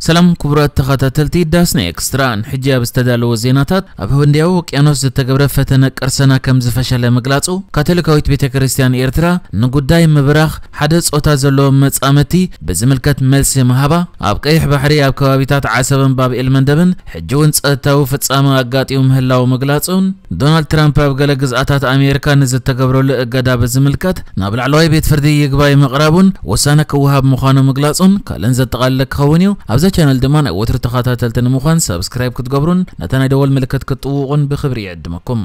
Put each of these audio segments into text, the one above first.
ሰላም ክቡራት ተኸታተልቲ ዳስና ኤክስትራ፣ ንሕጂ ኣብ ዝተዳለወ ዜናታት፣ ኣብ ህንድያዊ ውቅያኖስ ዝተገብረ ፈተነ ቅርሰና ከም ዝፈሸለ ምግላጹ፣ ካቶሊካዊት ቤተ ክርስቲያን ኤርትራ ንጉዳይ ምብራኽ ሓደ ጾታ ዘለዎም መጻምድቲ ብዝምልከት መልሲ ምሃባ፣ ኣብ ቀይሕ ባሕሪ ኣብ ከባቢታት ዓሰብን ባብ ኤል መንደብን ሕጂ እውን ጸጥታዊ ፍጻመ ኣጋጢሙ ምህላው ምግላጹን፣ ዶናልድ ትራምፕ ኣብ ገለ ግዝኣታት ኣሜሪካ ንዝተገብረሉ እገዳ ብዝምልከት ናብ ላዕለዋይ ቤት ፍርዲ ይግባይ ምቕራቡን ውሳነ ክወሃብ ምዃኑ ምግላጹን ካልእን ዘጠቓለለ ክኸውን እዩ። ኣብዛ ቻነል ድማ ናይ ወትሩ ተኸታተልቲ ንምዃን ሳብስክራይብ ክትገብሩን ነታ ናይ ደወል ምልክት ክትጥውቑን ብኽብሪ ይዕድመኩም።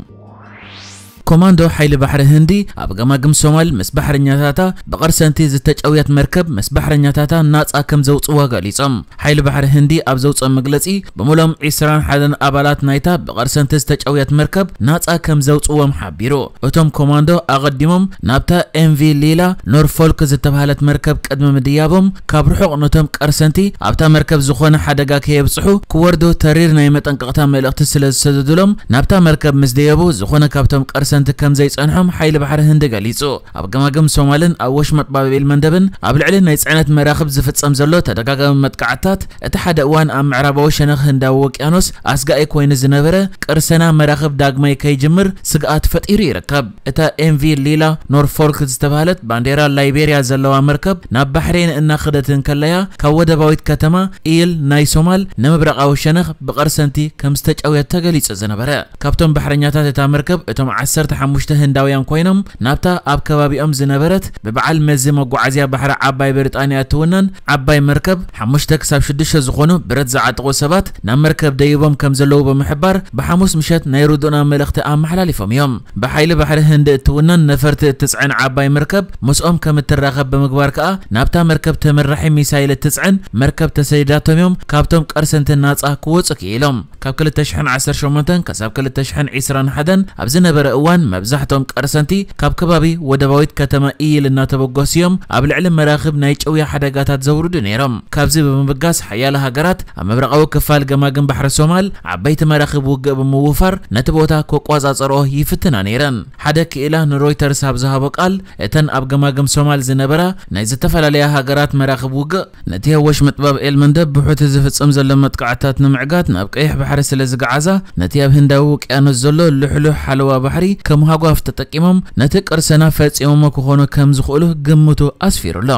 ኮማንዶ ሓይሊ ባሕሪ ህንዲ ኣብ ገማግም ሶማል ምስ ባሕረኛታታ ብቐርሰንቲ ዝተጨውየት መርከብ ምስ ባሕረኛታታ ናጻ ከም ዘውጽዋ ገሊጾም። ሓይሊ ባሕሪ ህንዲ ኣብ ዘውጽኦ መግለጺ፣ ብምሎም ዒስራን ሓደን ኣባላት ናይታ ብቐርሰንቲ ዝተጨውየት መርከብ ናጻ ከም ዘውጽዎም ሓቢሩ። እቶም ኮማንዶ ኣቐዲሞም ናብታ ኤምቪ ሊላ ኖርፎልክ ዝተባህለት መርከብ ቅድሚ ምድያቦም፣ ካብ ርሑቕ ነቶም ቀርሰንቲ ኣብታ መርከብ ዝኾነ ሓደጋ ከየብጽሑ ክወርዱ ተሪር ናይ መጠንቀቕታ መልእኽቲ ስለ ዝሰደዱሎም፣ ናብታ መርከብ ምስ ደየቡ ዝኾነ ካብቶም ቀርሰንቲ ከም ዘይጸንሖም ሓይሊ ባሕሪ ህንዲ ገሊጹ። ኣብ ገማግም ሶማልን ኣብ ወሽመጥ ባብ ኤል መንደብን ኣብ ልዕሊ ናይ ጽዕነት መራኽብ ዝፍጸም ዘሎ ተደጋጋሚ መጥቃዕትታት፣ እቲ ሓደ እዋን ኣብ ምዕራባዊ ሸነኽ ህንዳዊ ውቅያኖስ ኣስጋኢ ኮይኑ ዝነበረ ቅርሰና መራኽብ ዳግማይ ከይጅምር ስግኣት ፈጢሩ ይርከብ። እታ ኤምቪ ሊላ ኖርፎልክ ዝተባህለት ባንዴራ ላይቤርያ ዘለዋ መርከብ ናብ ባሕሬን እናኸደት እንከለያ፣ ካብ ወደባዊት ከተማ ኢል ናይ ሶማል ንምብራቓዊ ሸነኽ ብቐርሰንቲ ከም ዝተጨውየት ተገሊጹ ዝነበረ። ካብቶም ባሕረኛታት እታ መርከብ፣ እቶም ዓሰርተ ሓሙሽተ ህንዳውያን ኮይኖም፣ ናብታ ኣብ ከባቢኦም ዝነበረት ብበዓል መዚ መጓዓዝያ ባሕሪ ዓባይ ብሪጣንያ እትውነን ዓባይ መርከብ፣ ሓሙሽተ ክሳብ ሽዱሽተ ዝኾኑ ብረት ዝዓጠቑ ሰባት ናብ መርከብ ደይቦም ከም ዘለዉ ብምሕባር፣ ብሓሙስ ምሸት ናይ ርድኡና መልእኽቲ ኣመሓላሊፎም እዮም። ብሓይሊ ባሕሪ ህንዲ እትውነን ነፈርቲ እትጽዕን ዓባይ መርከብ ምስኦም ከም እትራኸብ ብምግባር ከኣ፣ ናብታ መርከብ ተመራሒ ሚሳይል እትጽዕን መርከብ ተሰዲዳቶም እዮም ካብቶም ቀርሰንቲ ናጻ ክወጹ ክኢሎም። ካብ ክልተ ሽሕን ዓሰርተ ሸሞንተን ክሳብ ክልተ ሽሕን ዕስራን ሓደን ኣብ ዝነበረ እዋን፣ መብዛሕትኦም ቀርሰንቲ ካብ ከባቢ ወደባዊት ከተማ ኢይል እናተበገሱ እዮም ኣብ ልዕሊ መራኽብ ናይ ጭውያ ሓደጋታት ዘውርዱ ነይሮም። ካብዚ ብምብጋስ፣ ሓያለ ሃገራት ኣብ ምብራቓዊ ክፋል ገማግም ባሕሪ ሶማል ዓበይቲ መራኽብ ውግእ ብምውፋር፣ ነቲ ቦታ ክቆጻጸርኦ ይፍትና ነይረን። ሓደ ክኢላ ንሮይተርስ ኣብ ዝሃቦ ቃል፣ እተን ኣብ ገማግም ሶማል ዝነበራ ናይ ዝተፈላለያ ሃገራት መራኽብ ውግእ፣ ነቲ ወሽመጥ ባብ ኤል መንደብ ብሑቲ ዝፍጸም ዘሎ መጥቃዕትታት ንምዕጋት ናብ ቀይሕ ባሕሪ ስለ ዝገዓዛ፣ ነቲ ኣብ ህንዳዊ ውቅያኖስ ዘሎ ልሕሉሕ ሓለዋ ባሕሪ ከም ሃጓፍ ተጠቂሞም ነቲ ቅርሰና ፈጺሞሞ ክኾኑ ከም ዝኽእሉ ግምቱ ኣስፊሩ ኣሎ።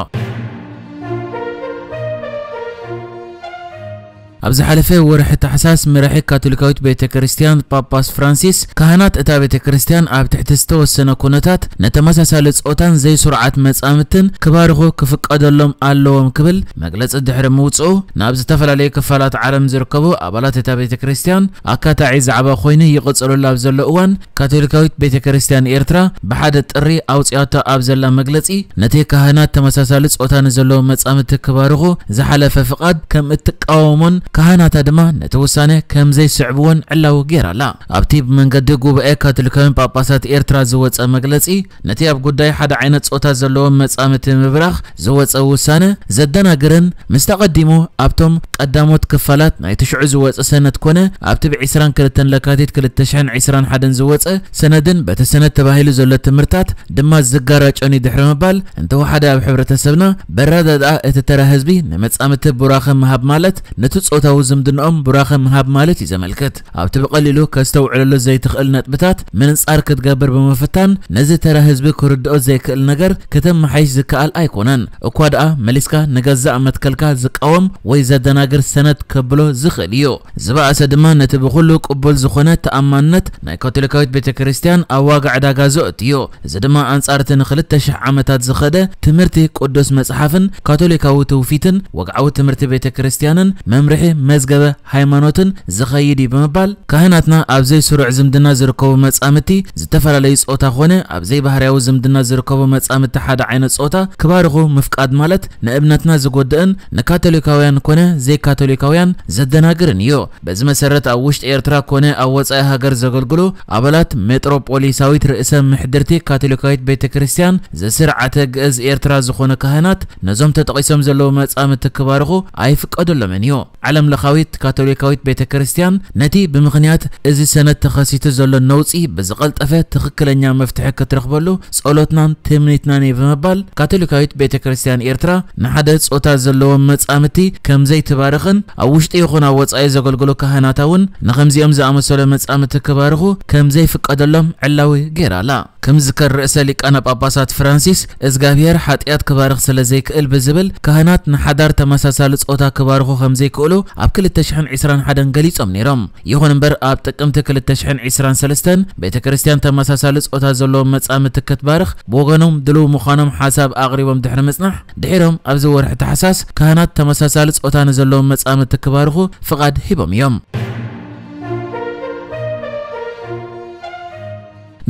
ኣብ ዝሓለፈ ወርሒ ታሕሳስ፣ መራሒ ካቶሊካዊት ቤተ ክርስቲያን ጳጳስ ፍራንሲስ፣ ካህናት እታ ቤተ ክርስቲያን ኣብ ትሕቲ ዝተወሰነ ኩነታት፣ ንተመሳሳሊ ጾታን ዘይስሩዓት መጻምድትን ክባርኹ ክፍቀደሎም ኣለዎም ክብል መግለጺ ድሕሪ ምውጽኡ፣ ናብ ዝተፈላለዩ ክፋላት ዓለም ዝርከቡ ኣባላት እታ ቤተ ክርስቲያን ኣካታዒ ዛዕባ ኮይኑ ይቕጽለሉ ኣብ ዘሎ እዋን፣ ካቶሊካዊት ቤተ ክርስቲያን ኤርትራ ብሓደ ጥሪ ኣውጺኣቶ ኣብ ዘላ መግለጺ፣ ነቲ ካህናት ተመሳሳሊ ጾታ ንዘለዎም መጻምድቲ ክባርኹ ዝሓለፈ ፍቓድ ከም እትቃወሞን፣ ካህናታ ድማ ነቲ ውሳነ ከም ዘይስዕብዎን ዕላዊ ገይራ ኣላ። ኣብቲ ብመንገዲ ጉባኤ ካቶሊካውያን ጳጳሳት ኤርትራ ዝወጸ መግለጺ፣ ነቲ ኣብ ጉዳይ ሓደ ዓይነት ጾታ ዘለዎም መጻምድቲ ምብራኽ ዝወጸ ውሳነ ዘደናግርን፣ ምስ ኣቐዲሙ ኣብቶም ቀዳሞት ክፋላት ናይቲ ሽዑ ዝወጸ ሰነድ ኮነ፣ ኣብቲ ብ ዕስራን ክልተን ለካቲት ክልተ ሽሕን ዕስራን ሓደን ዝወጸ ሰነድን በቲ ሰነድ ተባሂሉ ዘሎ ትምህርታት ድማ ዝጋራጨን እዩ ድሕሪ ምባል፣ እንተወሓደ ኣብ ሕብረተሰብና በረዳድኣ እቲ ተራ ህዝቢ ንመጻምድቲ ቡራኸ ምሃብ ማለት ነቲ ጾታዊ ዝምድንኦም ቡራኸ ምሃብ ማለት እዩ ዘመልክት። ኣብቲ ብቐሊሉ ከስተውዕለሉ ዘይትኽእል ነጥብታት ምንጻር ክትገብር ብምፍታን፣ ነዚ ተራ ህዝቢ ክርድኦ ዘይክእል ነገር ከተመሓይሽ ዝከኣል ኣይኮነን። እኳ ደኣ መሊስካ ንገዛእ መትከልካ ዝቃወም ወይ ዘደናግር ሰነድ ከብሎ ዝኽእል እዩ። ዝበኣሰ ድማ ነቲ ብኹሉ ቅቡል ዝኾነ ተኣማንነት ናይ ካቶሊካዊት ቤተ ክርስቲያን ኣብ ዋጋ ዕዳጋ ዘእቱ እዩ። እዚ ድማ ኣንጻር እቲ ንኽልተ ሽሕ ዓመታት ዝኸደ ትምህርቲ ቅዱስ መጽሓፍን ካቶሊካዊ ትውፊትን ወግዓዊ ትምህርቲ ቤተ ክርስቲያንን መምርሒ መዝገበ ሃይማኖትን ዝኸይድ እዩ ብምባል፣ ካህናትና ኣብ ዘይስሩዕ ዝምድና ዝርከቡ መጻምድቲ፣ ዝተፈላለዩ ጾታ ኾነ ኣብ ዘይባህርያዊ ዝምድና ዝርከቡ መጻምድቲ ሓደ ዓይነት ጾታ ክባርኹ ምፍቃድ ማለት ንእምነትና ዝጎድእን ንካቶሊካውያን ኮነ ዘይካቶሊካውያን ዘደናግርን እዩ። በዚ መሰረት ኣብ ውሽጢ ኤርትራ ኮነ ኣብ ወጻኢ ሃገር ዘገልግሉ ኣባላት ሜጥሮፖሊሳዊት ርእሰ ምሕድርቲ ካቶሊካዊት ቤተ ክርስቲያን ዘስርዓተ ግእዝ ኤርትራ ዝኾኑ ካህናት ነዞም ተጠቒሶም ዘለዉ መጻምድቲ ክባርኹ ኣይፍቀደሎምን እዩ። ዓለም ኣምለኻዊት ካቶሊካዊት ቤተ ክርስቲያን ነቲ ብምኽንያት እዚ ሰነድ ተኸሲቱ ዘሎ ነውጺ ብዝቐልጠፈ ትኽክለኛ መፍትሒ ክትረኽበሉ ጸሎትናን ትምኒትናን እዩ ብምባል፣ ካቶሊካዊት ቤተ ክርስቲያን ኤርትራ ንሓደ ጾታ ዘለዎም መጻምድቲ ከም ዘይትባርኽን ኣብ ውሽጢ ይኹን ኣብ ወጻኢ ዘገልግሉ ካህናታ እውን ንኸምዚኦም ዝኣመሰሉ መጻምድቲ ክባርኹ ከም ዘይፍቀደሎም ዕላዊ ገይራ ኣላ። ክምዝከር ርእሰ ሊቃነ ጳጳሳት ፍራንሲስ እዝጋብሔር ሓጢኣት ክባርኽ ስለ ዘይክእል ብዝብል፣ ካህናት ንሓዳር ተመሳሳሊ ጾታ ክባርኹ ከም ዘይክእሉ ኣብ ክልተ ሽሕን ዕስራን ሓደን ገሊጾም ነይሮም። ይኹን እምበር፣ ኣብ ጥቅምቲ ክልተ ሽሕን ዕስራን ሰለስተን ቤተ ክርስቲያን ተመሳሳሊ ጾታ ዘለዎም መጻምድቲ ክትባርኽ ብወገኖም ድሉው ምዃኖም ሓሳብ ኣቕሪቦም ድሕሪ ምጽናሕ፣ ድሒሮም ኣብዚ ወርሒ ታሕሳስ ካህናት ተመሳሳሊ ጾታ ንዘለዎም መጻምድቲ ክባርኹ ፍቓድ ሂቦም እዮም።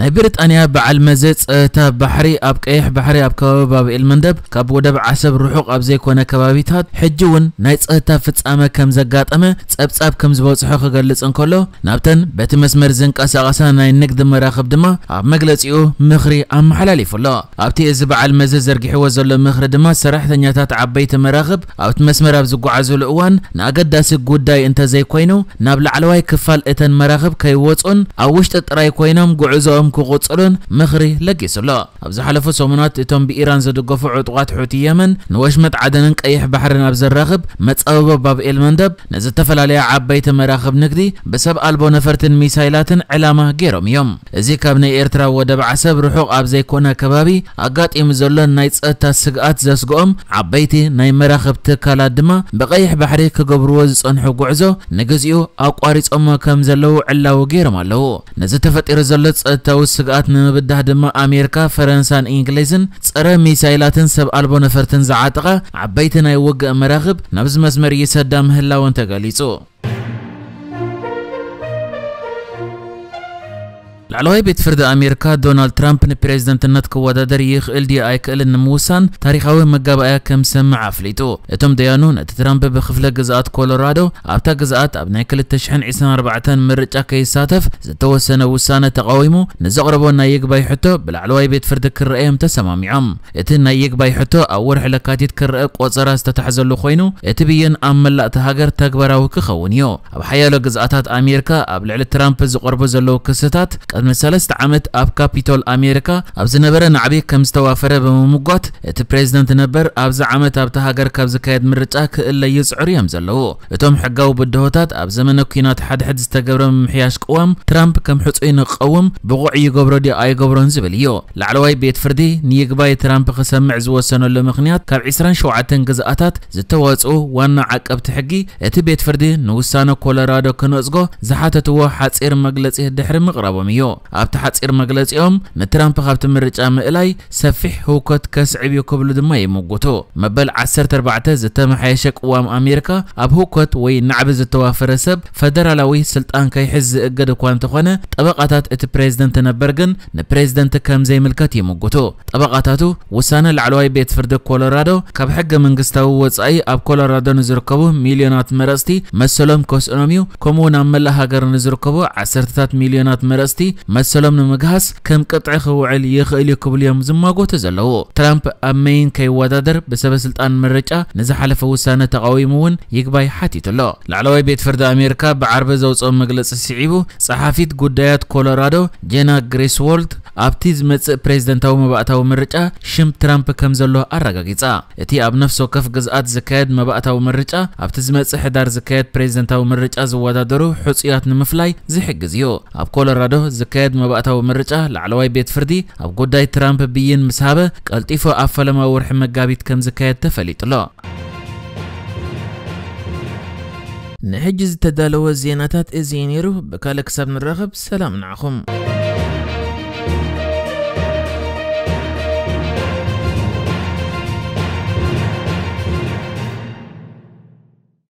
ናይ ብሪጣንያ በዓል መዚ ጸጥታ ባሕሪ ኣብ ቀይሕ ባሕሪ ኣብ ከባቢ ባብኤል መንደብ ካብ ወደብ ዓሰብ ርሑቕ ኣብ ዘይኮነ ከባቢታት ሕጂ እውን ናይ ጸጥታ ፍጻመ ከም ዘጋጠመ ጸብጻብ ከም ዝበጽሖ ክገልጽ እንከሎ፣ ናብተን በቲ መስመር ዝንቀሳቐሳ ናይ ንግድ መራኽብ ድማ ኣብ መግለጺኡ ምኽሪ ኣመሓላሊፉ ኣሎ። ኣብቲ እዚ በዓል መዚ ዘርጊሕዎ ዘሎ ምኽሪ ድማ፣ ሰራሕተኛታት ዓበይቲ መራኽብ ኣብቲ መስመር ኣብ ዝጓዓዙሉ እዋን ንኣገዳሲ ጉዳይ እንተዘይኮይኑ ናብ ላዕለዋይ ክፋል እተን መራኽብ ከይወጹን ኣብ ውሽጢ ጥራይ ኮይኖም ጉዕዞኦም ክቕጽሉን ምኽሪ ለጊሱ ኣሎ። ኣብ ዝሓለፉ ሰሙናት እቶም ብኢራን ዝድገፉ ዕጡቓት ሑቲ የመን ንወሽመጥ ዓደንን ቀይሕ ባሕርን ኣብ ዘራኽብ መጻብቦ ባብኤል መንደብ ንዝተፈላለያ ዓበይቲ መራኽብ ንግዲ ብሰብ ኣልቦ ነፈርትን ሚሳይላትን ዕላማ ገይሮም እዮም። እዚ ካብ ናይ ኤርትራ ወደብ ዓሰብ ርሑቕ ኣብ ዘይኮነ ከባቢ ኣጋጢሙ ዘሎ ናይ ጸጥታ ስግኣት ዘስግኦም ዓበይቲ ናይ መራኽብ ትካላት ድማ ብቐይሕ ባሕሪ ክገብርዎ ዝጸንሑ ጉዕዞ ንግዚኡ ኣቋሪጾሞ ከም ዘለዉ ዕላዊ ገይሮም ኣለዉ። ነዚ ተፈጢሩ ዘሎ ጸጥታዊ ስግኣት ንምብዳህ ድማ ኣሜሪካ፣ ፈረንሳን እንግሊዝን ጸረ ሚሳይላትን ሰብ ኣልቦ ነፈርትን ዝዓጠቓ ዓበይቲ ናይ ውግእ መራኽብ ናብዚ መስመር ይሰዳ ምህላወን ተገሊጹ። ላዕለዋይ ቤት ፍርዲ ኣሜሪካ ዶናልድ ትራምፕ ንፕሬዝደንትነት ክወዳደር ይኽእል ድዩ ኣይክእልን ንምውሳን ታሪኻዊ መጋባእያ ከም ዝሰምዕ ኣፍሊጡ። እቶም ደያኑ ነቲ ትራምፕ ብክፍለ ግዝኣት ኮሎራዶ ኣብታ ግዝኣት ኣብ ናይ ክልተ ሽሕን ዕስራን ኣርባዕተን ምርጫ ከይሳተፍ ዝተወሰነ ውሳነ ተቓዊሙ ንዘቕረቦ ናይ ይግባይ ሕቶ ብላዕለዋይ ቤት ፍርዲ ክረኣዮም ተሰማሚዖም። እቲ ናይ ይግባይ ሕቶ ኣብ ወርሒ ለካቲት ክረአ ቆጸራ ዝተታሕዘሉ ኮይኑ፣ እቲ ብይን ኣብ መላእቲ ሃገር ተግባራዊ ክኸውን እዩ። ኣብ ሓያሎ ግዝኣታት ኣሜሪካ ኣብ ልዕሊ ትራምፕ ዝቐርቡ ዘለዉ ክስታት፣ ቅድሚ ሰለስተ ዓመት ኣብ ካፒቶል ኣሜሪካ ኣብ ዝነበረ ናዕቢ ከም ዝተዋፈረ ብምምጓት፣ እቲ ፕሬዝደንት ነበር ኣብዚ ዓመት ኣብታ ሃገር ካብ ዝካየድ ምርጫ ክእለዩ ይጽዕሩ እዮም ዘለዉ። እቶም ሕጋዊ ብድሆታት ኣብ ዘመነ ኲናት ሓድሕድ ዝተገብረ ምምሕያሽ ቅዋም ትራምፕ ከም ሕጹይ ንክቐውም ብቑዕ ይገብሮ ድዩ ኣይገብሮን ዝብል እዩ። ላዕለዋይ ቤት ፍርዲ ንይግባይ ትራምፕ ክሰምዕ ዝወሰነሉ ምኽንያት፣ ካብ ዕስራን ሸውዓተን ግዝኣታት ዝተዋጽኡ ዋና ዓቀብቲ ሕጊ እቲ ቤት ፍርዲ ንውሳነ ኮሎራዶ ክነጽጎ ዝሓተትዎ ሓጺር መግለጺ ድሕሪ ምቕራቦም እዩ። ኣብቲ ሓጺር መግለጺኦም፣ ንትራምፕ ካብቲ ምርጫ ምእላይ ሰፊሕ ህውከት ከስዕብ እዩ ክብሉ ድማ ይምጉቱ። መበል ዓሰርተ ኣርባዕተ ዝተመሓየሸ ቅዋም ኣሜሪካ፣ ኣብ ህውከት ወይ ናዕቢ ዝተዋፈረ ሰብ ፈደራላዊ ስልጣን ከይሕዝ ዝእገድ እኳ እንተኾነ፣ ጠበቃታት እቲ ፕሬዝደንት ነበር ግን ንፕሬዝደንት ከም ዘይምልከት ይምጉቱ። ጠበቃታቱ፣ ውሳነ ላዕለዋይ ቤት ፍርዲ ኮሎራዶ ካብ ሕገ መንግስታዊ ወጻኢ ኣብ ኮሎራዶ ንዝርከቡ ሚልዮናት መረጽቲ መሰሎም ከስእኖም እዩ፣ ከምኡ እውን ኣብ መላእ ሃገር ንዝርከቡ ዓሰርተታት ሚልዮናት መረጽቲ መሰሎም ንምግሃስ ከም ቅጥዒ ክውዕል ይኽእል እዩ ክብሉ እዮም ዝማጎቱ ዘለዉ። ትራምፕ ኣብ መይን ከይወዳደር ብሰበ ስልጣን ምርጫ ንዝሓለፈ ውሳነ ተቓዊሙ እውን ይግባይ ሓቲቱ ኣሎ። ላዕለዋይ ቤት ፍርዲ ኣሜሪካ ብዓርቢ ዘውፅኦ መግለፂ ስዒቡ፣ ጸሓፊት ጉዳያት ኮሎራዶ ጄና ግሪስዎልድ ኣብቲ ዝመጽእ ፕሬዝደንታዊ መባእታዊ ምርጫ ሽም ትራምፕ ከም ዘሎ ኣረጋጊጻ። እቲ ኣብ ነፍሲ ወከፍ ግዝኣት ዝካየድ መባእታዊ ምርጫ ኣብቲ ዝመጽእ ሕዳር ዝካየድ ፕሬዝደንታዊ ምርጫ ዝወዳደሩ ሕጹያት ንምፍላይ ዝሕግዝ እዩ። ኣብ ኮሎራዶ ዝካየድ መባእታዊ ምርጫ ላዕለዋይ ቤት ፍርዲ ኣብ ጉዳይ ትራምፕ ብይን ምስ ሃበ፣ ቀልጢፉ ኣብ ፈለማ ወርሒ መጋቢት ከም ዝካየድ ተፈሊጡ ኣሎ። ንሕጂ ዝተዳለወ ዜናታት እዚ እዩ ነይሩ። ብካልእ ክሳብ ንራኸብ፣ ሰላም ንዓኹም።